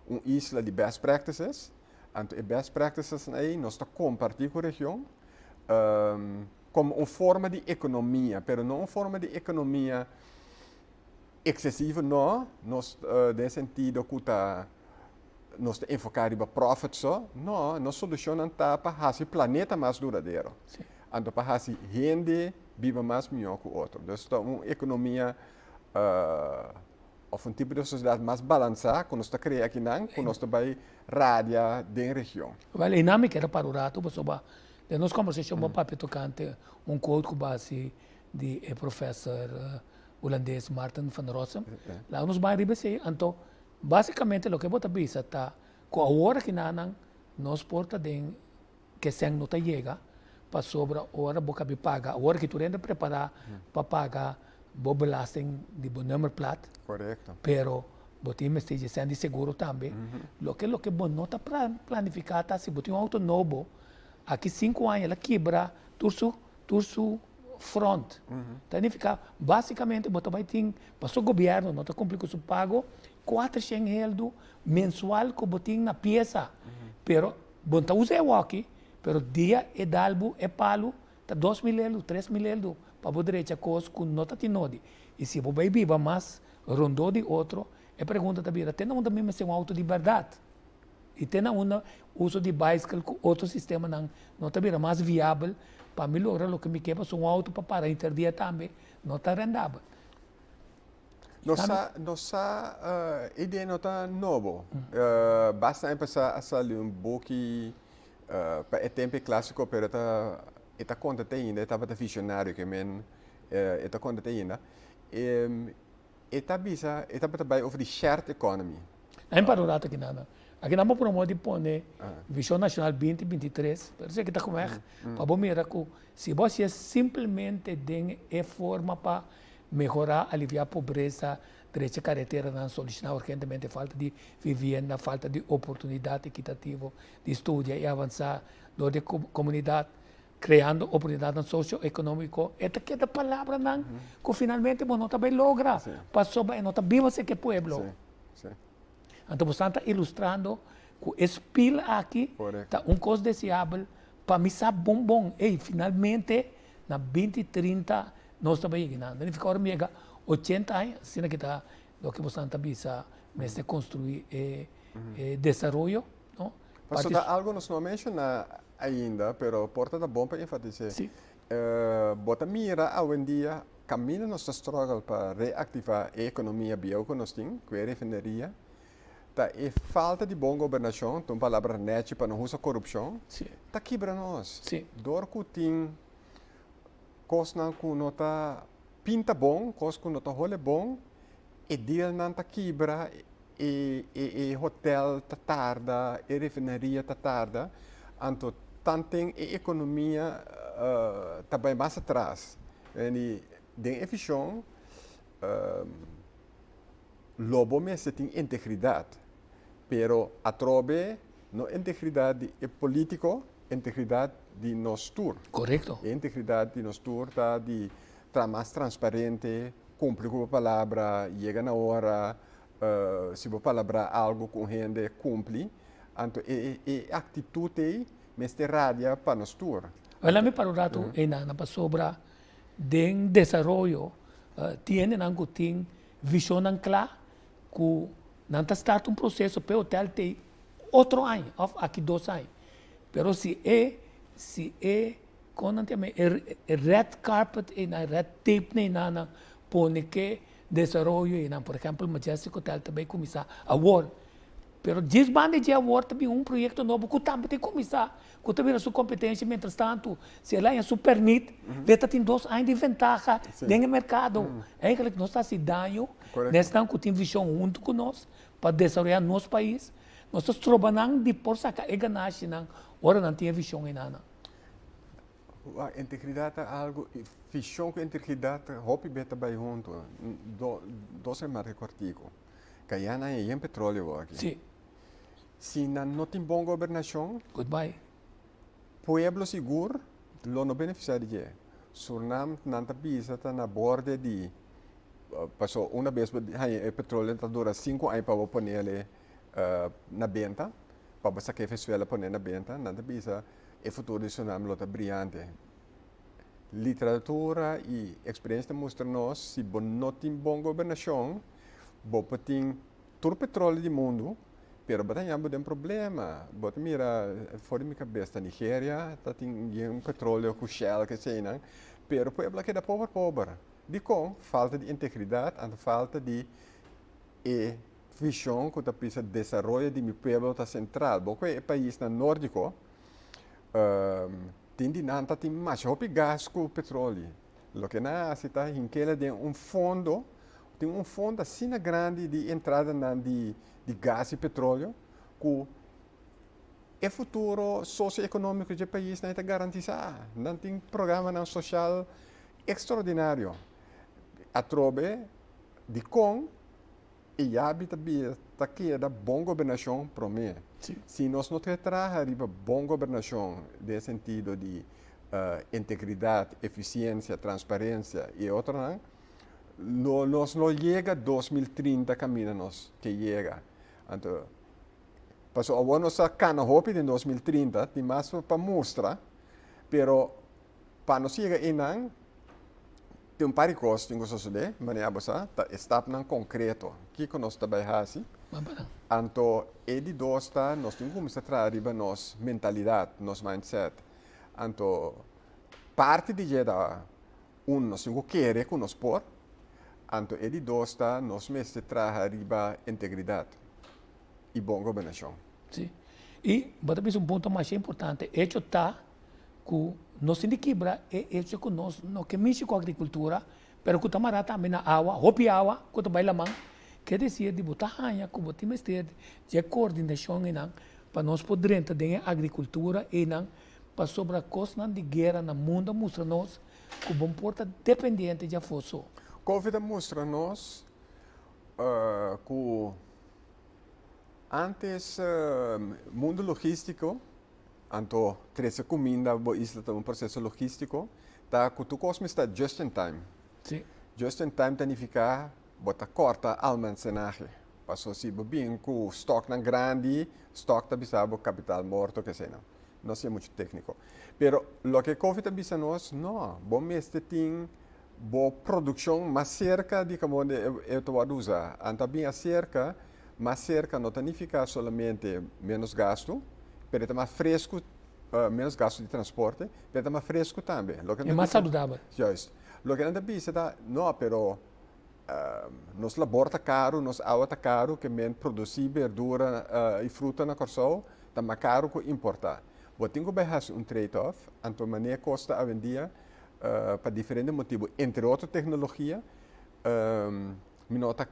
un isla di best practices. Anto e best practices ei nos ta kompartí ku region komo un forma di ekonomia, pero no un forma di ekonomia Excesivo no, nos den e sentido cu ta nos ta enfoca riba profit so, no, nos solucionnan ta pa haci planeta mas duradero, anto pa haci hende biba mas miho cu otro. Dus ta un economia of un tipo di sociedad mas balansa cu nos ta crea akinan cu nos ta bay radia den region. Wel, einan mi kier a para un rato pasobra den nos conversacion bo a papia tocante un quote cu bo a haci di e professor Hulandes Maarten van Rossum. Laga nos bai riba esei. Anto, básicamente loke bo ta bisa ta ku awor aki nanan nos por ta den ke sèn no ta yega. Pasobra ora bo kabi paga, awor ki tur hende prepará pa paga bo belasting di bo nummerplaat. Korekto. Pero bo tin mester dje sèn di seguro tambe. Loke loke bo no ta planifiká ta si bo tin un outo nobo, aki sinku aña el a kibra tur su tur su front. Ta nifiká básikamente bo ta bai tin, pasobra gobièrnu no ta kumpli ku su pago, kuatershen heldu mensual ku bo tin na piesa. Pero bo no ta usa e awoki, Pero dia e dal bo e palu ta 2000 eldu, 3000 eldu pa bo drecha kos ku no ta tin nodi. I si bo bai biba mas rondó di otro, e pregunta ta bira, te na unda mi mester un outo di bèrdat? I te na unda uso di baiskel ku otro sistemanan no ta bira mas viabel pa mi logra loke mi ke? Pasobra un outo pa para henter dia tambe no ta rendabel. Nos sa, nos sa e idea no ta nobo. Basta aña pasá a sali un buki pa e tempu e klásiko pero e ta e ta konta te ainda, e tabata visionario ke men e ta konta te ainda. E ta bisa, e tabata bai over di shared economy. Nan para un rato aki nan. Aki nan bo promo di pone Vision Nacional 2023, pero esaki ta como echt pa bo mira cu si bo hacié simplemente den e forma pa mehorá, aliviá pobresa, drecha kareteranan, solushoná urgentemente falta di vivienda, falta di oportunidat ekitativo di studia i avansá dor di e komunidat, kreando oportunidatnan sosio-ekonómiko. E ta keda palabranan ku finalmente bo no ta bai logra pasobra e no ta biba serka e pueblo. Anto bo stan ta ilustrando ku e spil aki ta un kos deseabel pa mi sa bon bon, ey, finalmente na binti 30 nos ta bai yega nan. Ta nifica ora mi yega 80 aña, asina ki ta loke bosan ta bisa mester construi e desaroyo, no? Paso ta algo nos no a menciona ainda, pero por ta ta bon pa enfatise. Si. Bo ta mira awendia caminda nos ta struggle pa reactiva e economia bieu cu nos tin, cu e refineria, ta e falta di bon gobernacion, ta un palabra nechi pa no usa corupcion, ta kibra nos. Dor cu tin cosnan cu no ta pinta bon, cos cu no ta hole bon, e dealnan ta kibra, e e hotel ta tarda, e refineria ta tarda, anto tanten e economia ta bay mas atras. Den e vision Lo bo mester tin integridad, pero atrobe no integridad di e politico, integridad di nos tur. Correcto. E integridad di nos tur ta di tra mas transparente, cumpli cu bo palabra, yega na ora, si bo palabra algo cu un hende, cumpli. Anto e e actitud ey mester radia pa nos tur. Wela mi para un rato eynan pasobra den desaroyo tin hendenan cu tin Visionnan kla ku nan ta start un proseso p'e hotel te otro aña òf aki dos aña. Pero si e si e kon nan ta yama e e red carpet einan e red tape einan nan pone ke desaroyo einan por ehèmpel Majestic Hotel ta bai kuminsá awor. Pero djis banda dje awor ta bin un proyekto nobo ku tambe ta kuminsá ku ta bira su kompetensia mientrastantu si el haña su pèrmit le ta tin dos aña di ventaha den e merkado. Eigentlik nos ta hasi daño na esnan ku tin vishon huntu ku nos pa desaroyá nos pais. Nos ta stroba nan di por saka e ganashinan ora nan tin e vishon einanan. Integridat ta algu, vishon ku integridat hopi bes ta bai huntu. Dos remarke kòrtiku. Guyana a yen petróleo awor aki. Sí. Si nan no tin bon gobernashon. Goodbye. Pueblo sigur lo no benefisiá di dje. Surnam nan ta bisa ta na borde di paso una bes bo haña e petróleo ta dura sinku aña pa bo ponele na benta, pa bo saka e Venezuela pone na benta, nan ta bisa e futuro di Surnam lo ta briante. Literatura i eksperensia ta mustra nos si bo no tin bon gobernashon bo por tin tur petróleo di mundu pero bo ta haña bo den problema. Bo ta mira for di mi kabes ta Nigeria ta tin yen petróleo ku Shell keseinan pero pueblo a keda pober pober. Dikon? Falta di integridat anto falta di e vishon ku ta bisa desaroyo di mi pueblo ta sentral. Bo koe e paisnan nordiko Tin di nan ta tin masha hopi gas ku petroli. Loke nan a hasi ta hinkela den un fondo, tin un fondo asina grandi di entradanan di di gas i petrolio ku E futuro sosioekonómiko dje paisnan e ta garantisá. Nan tin programanan sosial ekstraordinario. Atrobe dikon e yabi ta bira ta keda bon gobernashon promé. Si nos no ta traha riba bon gobernashon den e sentido di integridat, efisiensia, transparensia i e otronan, lo nos no yega 2030 kaminda nos ke yega. Anto pasobra awor nos a kana hopi den 2030, tin mas pa mustra, pero pa nos yega einan tin un par di kos tin ku sosodé, manera abo sa, ta e stapnan konkreto, kiko nos ta bai hasi. Anto e di dos ta nos tin ku kuminsá traha riba nos mentalidat, nos mindset. Anto parti di dje ta Un, nos tin ku kere ku nos por. Anto e di dos ta nos mester traha riba integridat i bon gobernashon. Sí. I bo ta bisa un punto masha importante. Echo ta ku nos tin di kibra e echo ku nos no ke mishi ku agrikultura, pero ku ta mará tambe na awa, hopi awa ku ta bai laman. Ke desir di bo ta haña ku bo tin mester dje koordinashon einan pa nos por drenta den e agrikultura einan Pasobra kosnan di guera na mundu a mustra nos ku bon por ta dependiente dje afó so. Covid a mustra nos ku antes mundu logístiko, anto trese kuminda bo isla ta un proseso logístiko, ta ku tur kos mester ta just in time. Just in time ta nifiká bo ta kòrta almansenahe. Paso si bo bin ku stòknan grandi, stòk ta bisa bo kapital morto kesenan. No sea mucho técnico. Pero loke Covid a bisa nos, no, bo mester tin bo produccion mas cerca di como e ta worde usa. Anto a bin acerca, mas cerca no ta nifica solamente menos gasto, pero e ta mas fresco, menos gasto di transporte, pero e ta mas fresco tambe. Loke E mas saludabel. Juist. Loke nan ta bisa ta, no, pero nos labor ta karu, nos awa ta karu, ke men produsí berdura i fruta na Kòrsou ta mas karu ku importá. Bo tin ku bai hasi un trade-off, anto manera kos ta awendia pa diferente motibu, entre otro teknologia, mi no ta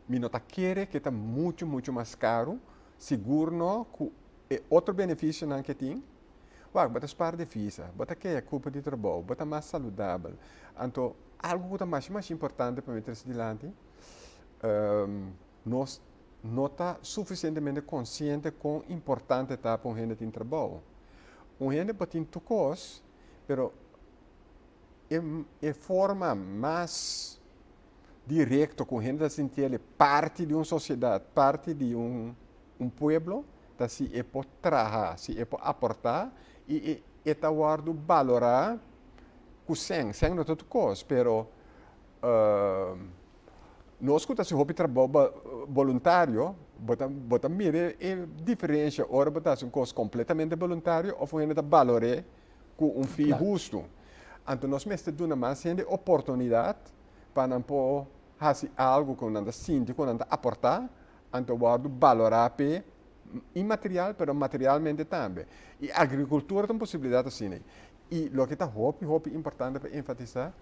mi no ta kere ke ta muchu muchu mas karu, sigur no ku e otro benefisionan ke tin. Wak, bo ta spar divisa, bo ta kea kupo di trabou, bo ta mas saludabel. Anto, algu ku ta masha masha importante pa mi trese dilanti, nos no ta sufisientemente konsiente kon importante ta pa un hende tin trabou. Un hende por tin tur kos, pero e e forma mas direkto ku un hende ta sinti el parti di un sosiedat, parti di un Un pueblo ta si e por traha, si e por aportá i e e ta wòrdu balorá ku sèn. Sèn no ta tur kos, pero nos ku ta hasi hopi trabou boluntario, bo ta bo ta mira e diferensha ora bo ta hasi un kos kompletamente boluntario òf un hende ta balor'é ku un fi hustu. Anto nos mester duna mas hende oportunidat pa nan por hasi algu ku nan ta sinti ku nan ta aportá Anto wòrdu balorá p'e inmaterial pero materialmente tambe. I agrikultura ta un posibilidat asina. I loke ta hopi hopi importante pa enfatisá,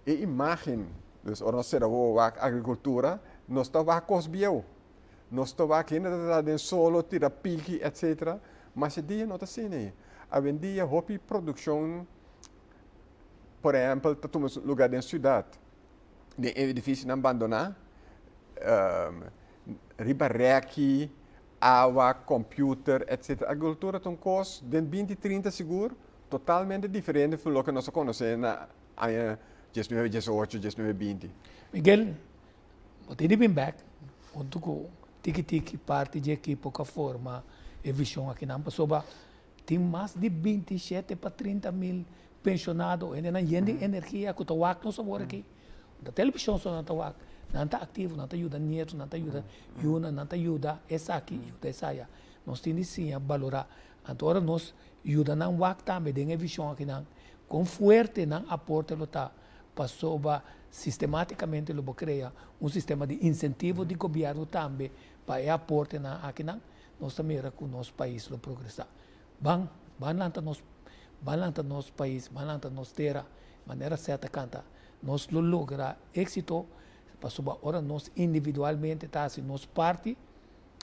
e imágen, dus ora nos sera wowo wak agrikultura, nos ta wak kos bieu. Nos ta wak hende ta traha den solo, tira piki etcetera, mas e dia no ta asina. Awendia hopi produkshon por ehèmpel ta tuma lugá den siudat. Den e edificionan bandoná, riba rèki, awa, computer, etc. Agricultura ta un kos den binti, trinta sigur totalmente diferente for loke nos a konosé na aña diesnuebe diesocho, diesnuebe binti. Miguel, bo tin di bin bèk huntu ku tiki tiki parti dje ekipo ku a forma e vishon akinan pasobra Tin mas di 27 pa 30 mil pensionado, hendenan yen di energia ku ta wak nos awor aki. No ta televishon so nan ta wak, nan ta aktivo, nan ta yuda nieto, nan ta yuda yunan, nan ta yuda esaki, yuda esaya. Nos tin di siña balorá. Anto ora nos yuda nan wak tambe den e vishon akinan, kon fuerte nan aporte lo ta pasobra sistematikamente lo bo krea un sistema di insentivo di gobièrnu tambe pa e aportenan akinan. Nos ta mira ku nos pais lo progresá. Ban, ban lanta nos, ban lanta nos pais, ban lanta nos tera, manera Seth a kanta. Nos lo logra éksito pasobra ora nos individualmente ta hasi nos parti.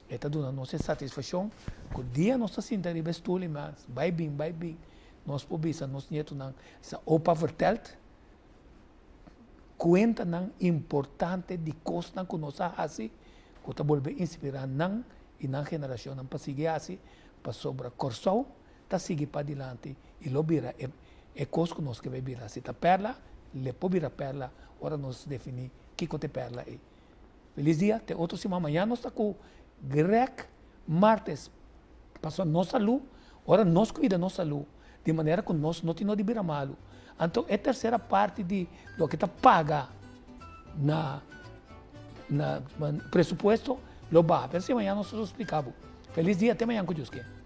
E ta duna nos e satisfakshon ku dia nos ta sinta riba e stul i mas bai bin bai bin nos por bisa nos nietonan sa opa vertelt kuentanan importante di kosnan ku nos a hasi ku ta bolbe inspirá nan i nan generashonnan pa sigui hasi pasobra Kòrsou ta sigui padilanti i lo bira e e kos ku nos ke bai bira. Si ta pèrla, le por bira pèrla ora nos definí kiko ta e pèrla ei. Felis dia, te otro siman. Mañana nos ta ku Greg Martes. Pasobra nos salú, ora nos kuida nos salú, di manera ku nos no tin no di bira malu. Anto e tersera parti di loke ta paga na na presupuesto lo baha. Pero si mañana nos lo splika bo. Felis dia, te mañana ku Dios ke.